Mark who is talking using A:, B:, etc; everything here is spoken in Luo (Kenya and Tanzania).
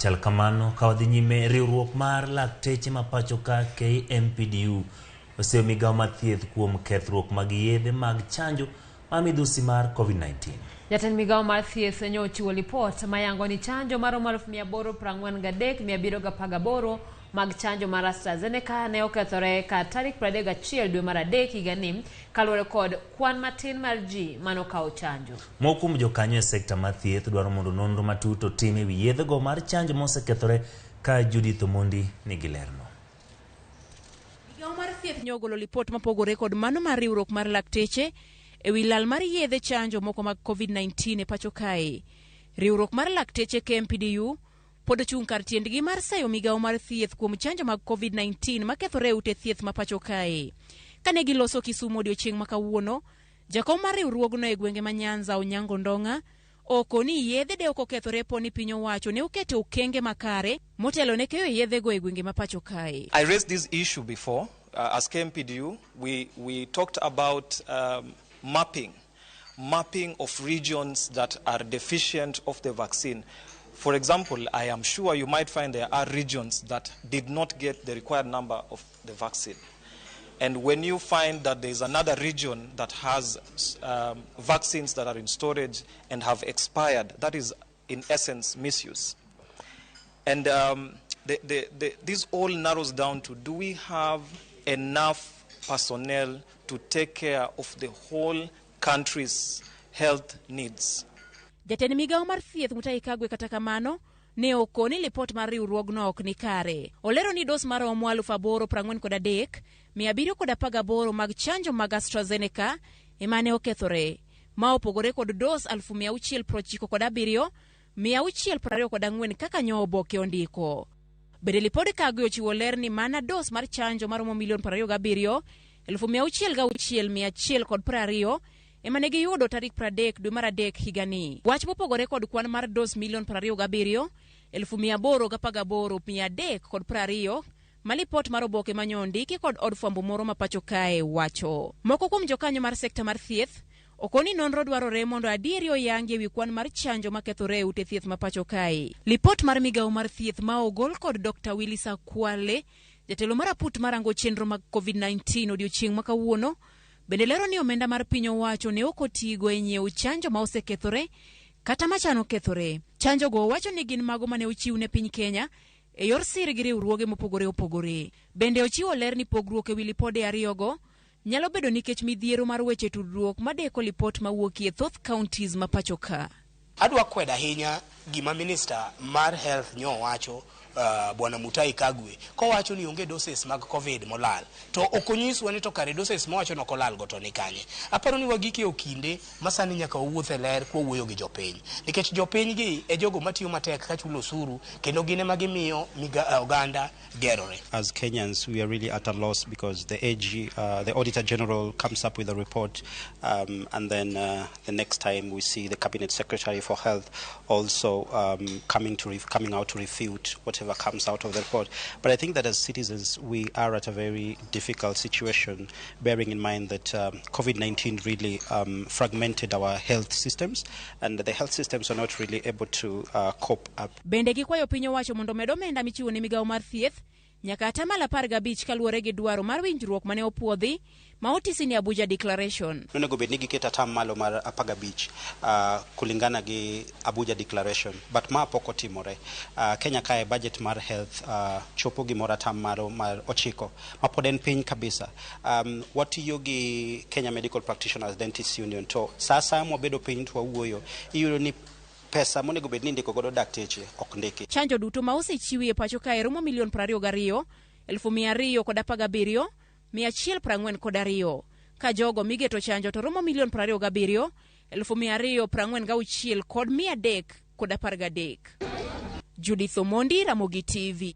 A: Machal kamano, ka wadhi nyime, riwruok mar lakteche ma pacho ka KMPDU oseyo migawo mar thieth kuom kethruok mag yedhe mag chanjo mar midhusi mar COVID-19.
B: Jatend migawo mar thieth nyo ochiwo lipot mayango ni chanjo maromo 843,718 mag chanjo mar AstraZeneca ne okethore ka tarik 31 dwe mar adek higani kaluwore kod kwan matin mar ji manokawo chanjo.
A: Moko kuom jokanyo e sekta mar thieth dwaro mondo nonro matut otim e wi yedhego mar chanjo mosekethore ka Judith Omondi nigi lerno.
C: Migawo mar thieth nyo ogolo lipot mopogore kod mano mar riwruok mar lakteche e wi lal mar yedhe chanjo moko mag COVID-19 e pacho kae. Riwruok mar lakteche KMPDU pod ochung' kar tiendgi mar sayo migawo mar thieth kuom chanjo mag COVID-19 makethore e ute thieth ma pacho kae. Kane giloso Kisumu odiochieng' ma kawuono, jakom mar riwruogno e gwenge ma Nyanza Onyango Ndong'a oko ni yedhe de ok okethore po ni piny owacho ne oketo okenge makare motelo ne keyo yedhego e gwenge ma pacho kae.
D: I raised this issue before as KMPDU. We talked about mapping of regions that are deficient of the vaccine. For example, I am sure you might find there are regions that did not get the required number of the vaccine. And when you find that there is another region that has vaccines that are in storage and have expired, that is in essence misuse. And this all narrows down to, do we have enough personnel to take care of the whole country's health needs?
C: Jatend migawo mar thieth Mutahi Kagwe kata kamano ne okoni lipot mar riwruogno ok ni kare. Olero ni dos maromo 8,043,718 mag chanjo mag AstraZeneca ema ne okethore, ma opogore kod dos 697,624 kaka nyo oboke ondiko. Bende lipod Kagwe ochiwo ler ni mana dos mar chanjo maromo milion 27,606,120 ema ne giyudo tarik 30 dwe mar adek higani. Wach mopogore kod kwan mar dos milion 27,818,320 ma lipot mar oboke manyo ondiki kod od fwambo moro ma pacho kae wacho. Moko kuom jokanyo mar sekta mar thieth okoni nonro dwarore mondo adieri oyangi ewi kwan mar chanjo makethore e ute thieth ma pacho kae. Lipot mar migawo mar thieth ma ogol kod Dr. Willis Akwale, jatelo mar aput marango chenro mag COVID-19 odiochieng' ma kawuono, bende lero ni omenda mar piny owacho ne ok otigo e nyiewo chanjo ma osekethore kata machano kethore. Chanjo go wacho ni gin mago mane ochiw ne piny Kenya e yor sir gi riwruoge mopogore opogore. Bende ochiwo ler ni pogruok ewi lipode ariyogo nyalo bedo nikech midhiero mar weche tudruok madeko lipot mawuokie thoth counties ma pacho ka.
E: Adwa kwedo ahinya gima minister mar health nyo wacho, Bwana Mutahi Kagwe, kowacho ni onge doses mag COVID molal. To ok onyiswa ni to kare doses mowacho ni ok olal go to ni kanye. Aparo ni wagike okinde ma sani nyaka wawuoth e ler kwawuoyo gi jopiny. Nikech jopiny gi e jogo matiyo matek ka chulo osuru kendo gin ema gimiyo oganda gerore.
F: As Kenyans, we are really at a loss because the AG, the Auditor General comes up with a report, and then the next time we see the Cabinet Secretary for Health also coming out to refute whatever comes out of the report. But I think that as citizens, we are at a very difficult situation, bearing in mind that COVID-19 really fragmented our health systems, and the health systems are not really able to cope up.
C: Bende gikwayo piny owacho mondo omed omenda michiwo ne migawo mar thieth nyaka atamalo 15 kaluwore gi dwaro mar winjruok mane opuodhi ma otisi ni Abuja Declaration.
F: Nonego bed ni giketo atamalo mar 15 kulingana gi Abuja Declaration, but ma pok otimore. Kenya kae budget mar health chopo gimoro atamalo mar 9 ma pod en piny kabisa. Watiyo gi Kenya Medical Practitioners Dentists Union to sa asaya mwabedo piny to wawuoyo, iyudo ni pesa monego bed ni indiko godo dakteche ok ndiki.
C: Chanjo duto ma osechiwi e pacho kae romo milion 22,217,142, ka jogo migeto chanjo to romo milion 27,246,313. Judith Omondi, Ramogi TV.